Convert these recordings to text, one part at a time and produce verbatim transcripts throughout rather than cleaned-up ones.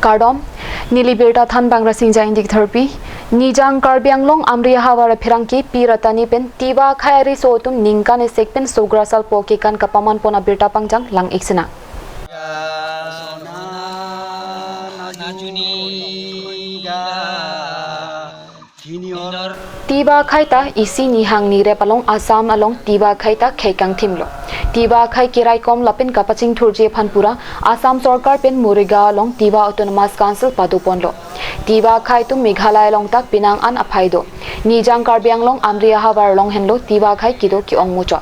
Kardom, neli birta thanbang Rasinja Ingti Tharpi. Nijang Karbi Anglong Amri ahavar apherangke Pi Ratani pen Tiwa akhai ariso atum ningkan esek pen Sogra Salpu akekan kapaman pon abirta pangjang lang-ik sinang. Tiwa akhai ta isi nihang nirep along Assam along Tiwa akhai ta khei kangthimlo. Tiwa akhai keraikom lapen kapachingthurji aphan pura Assam sorkar pen Morigaon along Tiwa Autonomous Council padoponlo. Tiwa akhai atum Meghalaya along ta penang an aphai do. Nijang Karbi Anglong Amri ahavar along henlo Tiwa akhai kedo ke-ong muchot.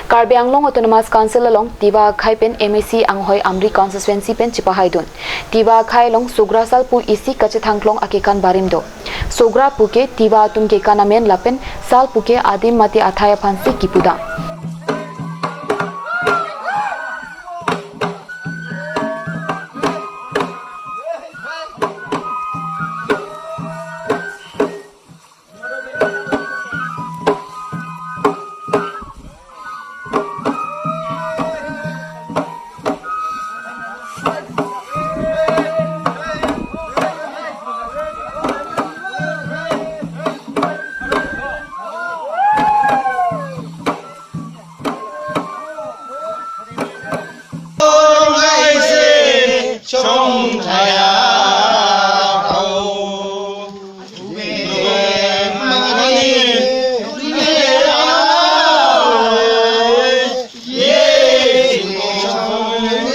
Karbi Anglong Autonomous Council along Tiwa akhai pen M A C anghoi Amri constituency pen chepahaidun. Tiwa akhai along Sogra Salpu isi kachethangklong akekan barim do. Sogra puke Tiwa atum kekan amen lapen Salpu ke adim mati athai aphansi kipudam.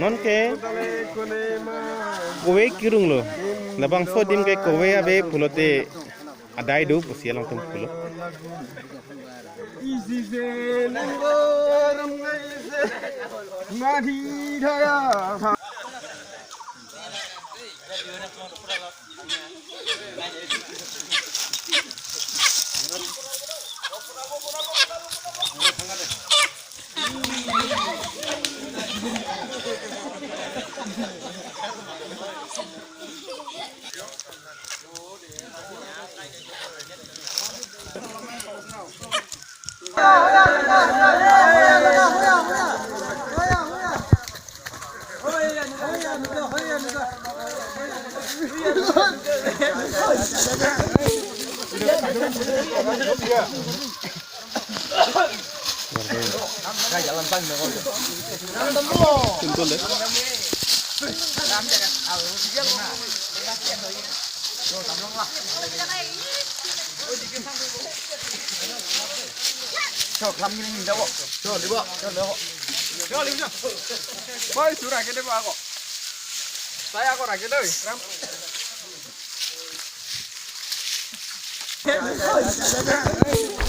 Non ke kove kerung lo. Labangso adim ke kove ave pulote adai do pusi alangtum pulo.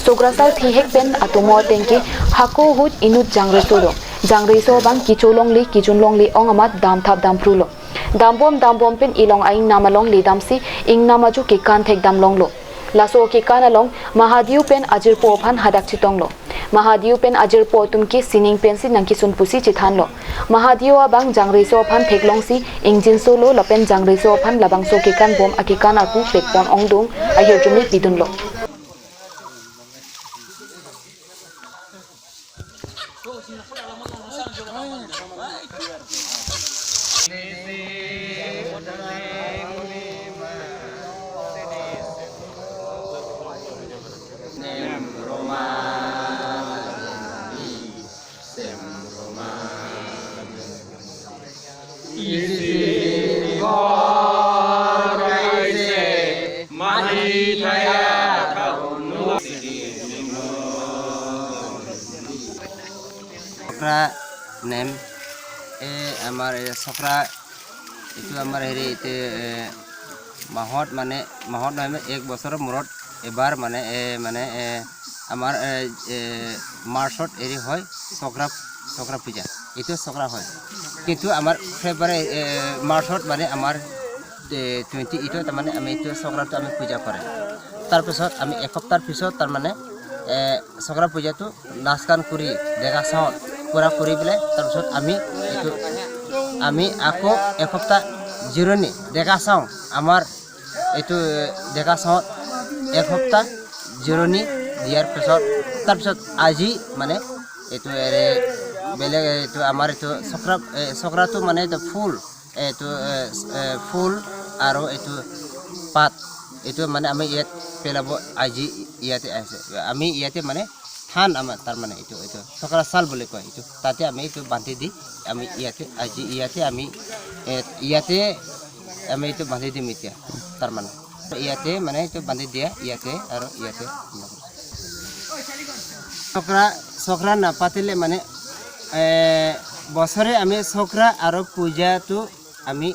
Sogra Sal thihek pen atomo ateng ke hako ahut inut jangreso do. Jangreso abang kecho longle kejun longle ong amat damthap damphrulo. Dambom dambom pen ilong a-ingnam along ledamsi ingnam ajo kekan thekdam longlo. Laso kekan along Mahadiu pen ajirpo aphan hadak chetonglo. Mahadiu pen ajirpo atum ke sining pensi nangkesun pusi chethanlo. Mahadiu abang jangreso aphan theklongsi ingjinsolo lapen jangreso aphan labangso kekan bom akekan arpu pekpon ongdung ahirjume pidunlo. Sokra nem, eh, amar, eh, Sokra, itu amar heri itu, eh, mahot mane, mahot mane ek bosor murot ebar mane, eh, mane, eh, amar, eh, eh, March ot heri hoy Sokra, Sokra puja. Itu Sokra hoy. Kintu amar February, eh, March ot mane amar, eh, twenty eight ot mane ami itu Sokra tu ami puja kore. Tar pisot ami ek hoptar pisot tar mane, eh, Sokra puja tu naskan kuri dega saon pura kuri bile tar pisot ami itu ami ako ek hopta jironi dega saon amar itu dega saon ek hopta jironi diyar pisot tar pisot aji mane itu ere bele itu amar itu Sokra, eh, Sokra tu mane itu full Etu, eh, s-, eh, phul aro etu pat, etu mane ami iyat pelabo aji iyate ase. Ami iyate mane than ama tar mane etu, etu Sokra sal bole koi etu. Tate ami etu bandi di, ami iyate aji iyate ami, eh, iyate ami etu bandi di mitya tar mane. Iyate mane etu bandi dia iyate aro iyate. Sokra, Sokra na patile mane, eh, bosore ami Sokra aro puja tu আমি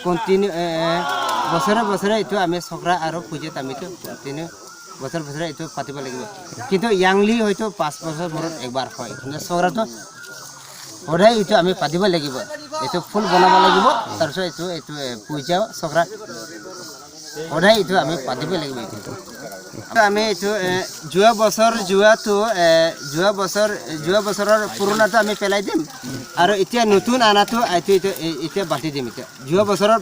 কণ্টিনিউ, এ, এ, বছৰে বছৰে এইটো আমি চক্ৰা আৰু পূজাত আমি এইটো কণ্টিনিউ বছৰে বছৰে এইটো পাতিব লাগিব। কিন্তু ইয়াংলি হয়তো পাঁচ বছৰ মূৰত একবাৰ হয়, কিন্তু চক্ৰাটো সদায় এইটো আমি পাতিব লাগিব। এইটো ফুল বনাব লাগিব, তাৰপিছত এইটো, এইটো, এ, পূজা চক্ৰা সদায় এইটো আমি পাতিব লাগিব এইটো। আমি এইটো, এ, যোৱা বছৰ যোৱাটো, এ, যোৱা বছৰ, যোৱা বছৰৰ পুৰণাটো আমি পেলাই দিম আৰু এতিয়া নতুন অনাটো এইটো, এইটো, এ, এতিয়া বান্ধি দিম এতিয়া। যোৱা বছৰৰ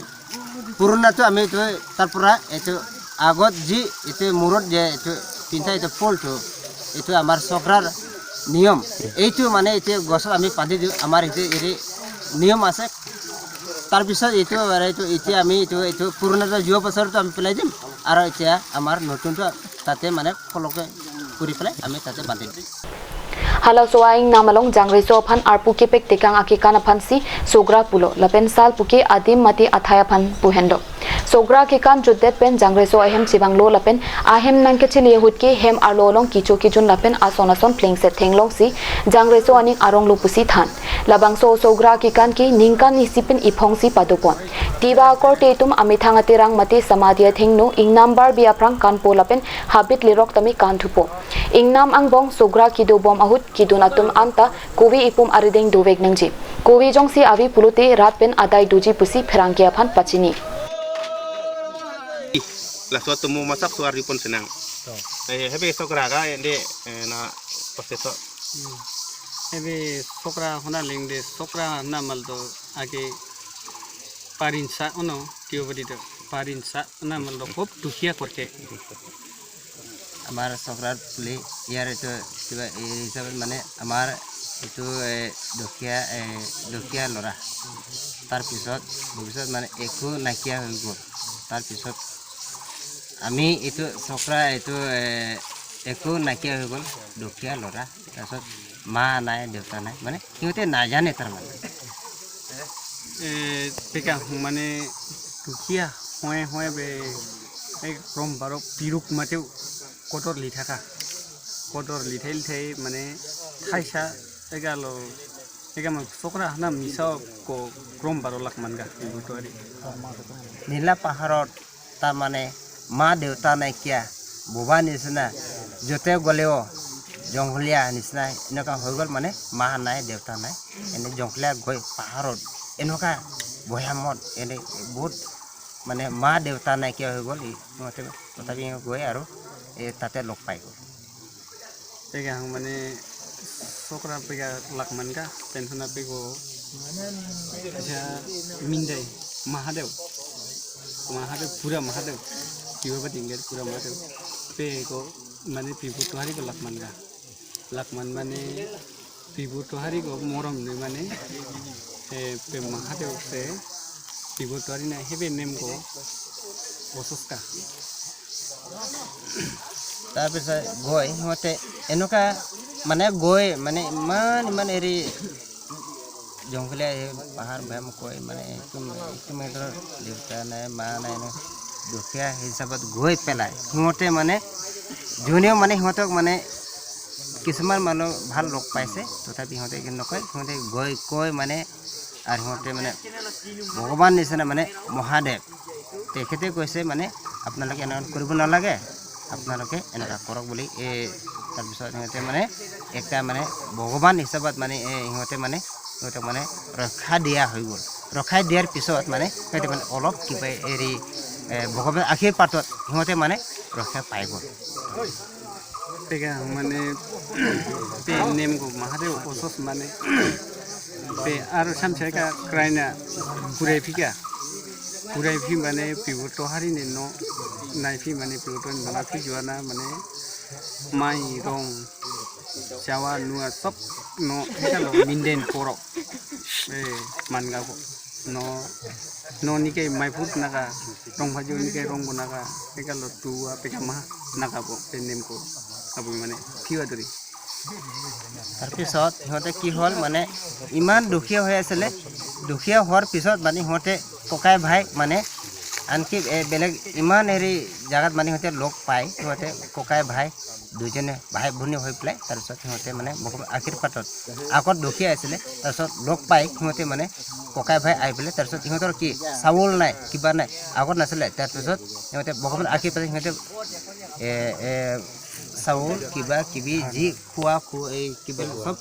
পুৰণাটো আমি এইটো তাৰ পৰা এইটো আগত যি এইটো মূৰত যে এইটো পিন্ধা এইটো ফুলটো, এইটো আমাৰ চক্ৰাৰ নিয়ম। এইটো মানে এতিয়া গছত আমি বান্ধি দিওঁ, আমাৰ এইটো এৰি নিয়ম আছে। তাৰপিছত এইটো আৰু এইটো এতিয়া আমি এইটো, এইটো পুৰণাটো যোৱা বছৰটো আমি পেলাই দিম আৰু এতিয়া আমাৰ নতুনটো তাতে মানে ফলকে কৰি পেলাই আমি তাতে বান্ধিম। Halaso a-ingnam along Jangreso aphan arpu kepek tekang akekan aphansi Sokra pulo lapen sal puke adim mate athai aphan pu hendo. Sokra akekan jutdet pen Jangreso ahem chevanglo lapen ahem nangkechele ahut ke hem arlo along kicho kijun lapen ason ason plengset thenglongsi Jangreso aning aronglo pusi than. Labangso Sokra akekan ke ningkan isi pen iphongsi padopon. Tiwa akorte atum amethang aterang mate samadi athengno ingnam barbi aphrang kanpo lapen habit lerok tame kanthupo. Ingnam angbong Sokra kedobom ahut kedun atum anta kove ipum arideng dovek nangji. Kove jongsi ave pulote rat pen adai doji pusi pherangke aphan pachini. Laso atomo masak suar ripon senang. Eh, hebe Sokra ka ende, eh, na paseso. Hebe Sokra hona lengde Sokra na maldo ake parinsa ono kio badi do parinsa na maldo kop dukhia korte. আমাৰ চক্ৰাৰ বুলি ইয়াৰ এইটো কিবা এই হিচাপত মানে আমাৰ এইটো, এ, দুখীয়া, এ, দুখীয়া ল'ৰা, তাৰপিছত ভৱিষ্যত মানে একো নাইকিয়া হৈ গ'ল। তাৰপিছত আমি এইটো চক্ৰা এইটো, এ, একো নাইকিয়া হৈ গ'ল, দুখীয়া ল'ৰা। তাৰপিছত মা নাই, দেউতা নাই, মানে সিহঁতে নাজানে তাৰমানে। এ, peka hong mane দুখীয়া হয় হয় বে, এই ক্ৰম বাৰ পিৰুক মাতেও কটৰ লিথাকা, কটৰ লিথাই লিথাই মানে থাইছা এগালো, এগা মানে চক্ৰা হানা মিছা ক ক্ৰম বাৰ লাখ মানগা বুটুৱাৰী। নীলা পাহাৰত তাৰমানে মা দেউতা নাইকিয়া, বোবা নিচিনা, য'তে গ'লেও জংঘলীয়া নিচিনা এনেকুৱা হৈ গ'ল, মানে মা নাই, দেউতা নাই, এনে জংঘলীয়া গৈ পাহাৰত এনেকুৱা ভৈয়ামত এনে বহুত মানে মা দেউতা নাইকিয়া হৈ গ'ল। ই সিহঁতে তথাপি গৈ আৰু এই তাতে লগ পাই গ'ল। Peka hong mane চক্ৰা peka লাখ মানগা, pension apeko, acha mindai Mahadev, Mahadev, pura Mahadev, piwa bating pura Mahadev, peko mane pibu tuhari ko lakh মানগা, লাখ মান mane pibu tuhari ko morom ne mane, eh, pe Mahadev se pibu tuhari na hebe nem ko ososka. তাৰপিছত গৈ সিহঁতে এনেকুৱা মানে গৈ মানে ইমান ইমান এৰি জংঘলীয়া এই পাহাৰ ভৈয়াম কৈ মানে একদম একদম সিহঁতৰ দেউতা নাই মা নাই এনে দুখীয়া হিচাপত গৈ পেলাই সিহঁতে মানে যোনেও মানে সিহঁতক মানে কিছুমান মানুহ ভাল লগ পাইছে তথাপি সিহঁতে কি নকয় সিহঁতে গৈ কৈ মানে আৰু সিহঁতে মানে ভগৱান নিচিনা মানে মহাদেৱ তেখেতে কৈছে মানে আপোনালোকে এনেকুৱা কৰিব নালাগে আপোনালোকে এনেকুৱা কৰক বুলি এই তাৰপিছত সিহঁতে মানে একটা মানে ভগৱান হিচাপত মানে এই সিহঁতে মানে সিহঁতক মানে ৰক্ষা দিয়া হৈ গ'ল। ৰক্ষা দিয়াৰ পিছত মানে সিহঁতে মানে অলপ কিবা এৰি এ, ভগৱান আশীৰ্বাদত সিহঁতে মানে ৰক্ষা পাই গ'ল। Peka mane pe nem ko Mahadev osos mane pe aro samsai ka kraina kurai phika kurai phi mane pibu tuhari ne no nai phi mane pibu tuhari mana phi juana mane mai rong chawa nua sop no hekalo minden poro. Eh, mangga ko. No, no nike maiput naka, rong phaju nike rong bo naka, pekalo tua pekama naka bo penem ko, abo mane phiwa duri. Tarpisot, সিহঁতে কি হ'ল মানে, ইমান দুখীয়া হৈ আছিলে, দুখীয়া হোৱাৰ পিছত মানে সিহঁতে ককাই ভাই মানে আনকি এ, বেলেগ ইমান হেৰি জাগাত মানে সিহঁতে লগ পায়, সিহঁতে ককাই ভাই দুজনে ভাই ভনী হৈ পেলাই তাৰপিছত সিহঁতে মানে ভগৱান আশীৰ্বাদত আগত দুখীয়া আছিলে, তাৰপিছত লগ পাই সিহঁতে মানে ককাই ভাই আহি পেলাই তাৰপিছত সিহঁতৰ কি চাউল নাই কিবা নাই আগত নাছিলে, তাৰপিছত সিহঁতে ভগৱান আশীৰ্বাদত সিহঁতে এ, এ, চাউল কিবা কিবি যি খোৱা খো এই কিবা চব